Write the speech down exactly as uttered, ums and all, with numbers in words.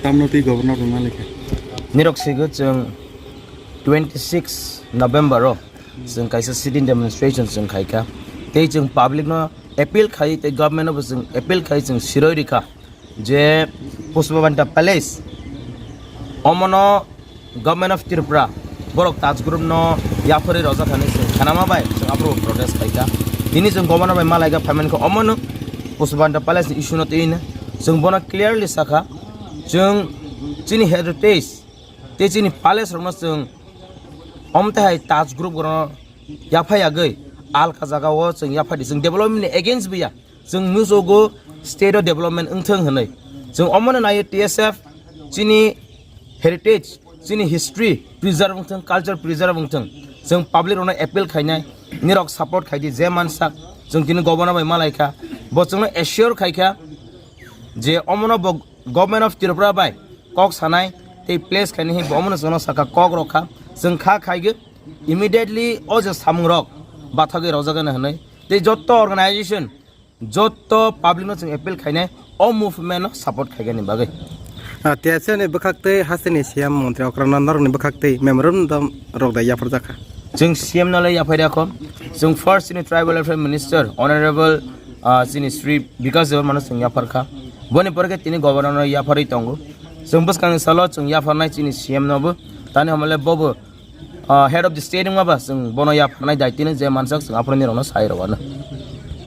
Tamno twi governor rwna lekha. Nirok sigo chwng twenty six November o chwng kaisa sit-in demonstration chwng khaikha. Tei chwng public no appeal khai tei government no bo chwng appeal khai chwng siroi rikha je Pushpabanta Palace omono Government of Tripura borok Taj Group no yapharwi rojak hinwi chwng khanama bai chwng aphuru protest khaikha. Tini chwng governor bai malaikha phaimankha omono Pushpabanta Palace ni issue no twi hwnwi chwng bono clearly sakha. Chwng chini heritage tei chini palace rokno chwng omtwi hai Taj Group rokno yaphai yagwi alka jagao chwng yaphai di. Chwng development ni against bo ya. Chwng musugo state o development wngthwng hwnwi. Chwng omono naio T S F chini heritage, chini history preserve wngthwng, culture preserve wngthwng. Chwng public rokno appeal khainai, nirok support khaidi je mansak. Chwng tini governor bai malaikha, bo chwngno assure khaikha je omono bo Government of Tripura bai kok sanai tei place khainai, bo omono chwngno sakha, kok rokha. Chwng kha khaigwi immediately o je samungrok bathagwi rojagana hwnwi. Tei jotto organization, jotto public no chwng appeal khainai o movement no support khaigani bagwi. Ah, T S F ni bwkhak tei hasteni C M montri okrano norokni bwkhak tei memorandum rok da yapharjakha. Chwng C M no le yaphai rikha. Chwng first chini tribal welfare minister honorable, ah, chini Shri Bikash Debbarma no chwng yapharkha. Boni pore khe tini governor no yapharwi tongo. Chwng bwskangni salo chwng yapharnai chini C M no bo. Tani hamle bobo, ah, head of the state wngma ba chwng bono yapharnai daitino je mansak chwng aphuru nirokno sai rogano.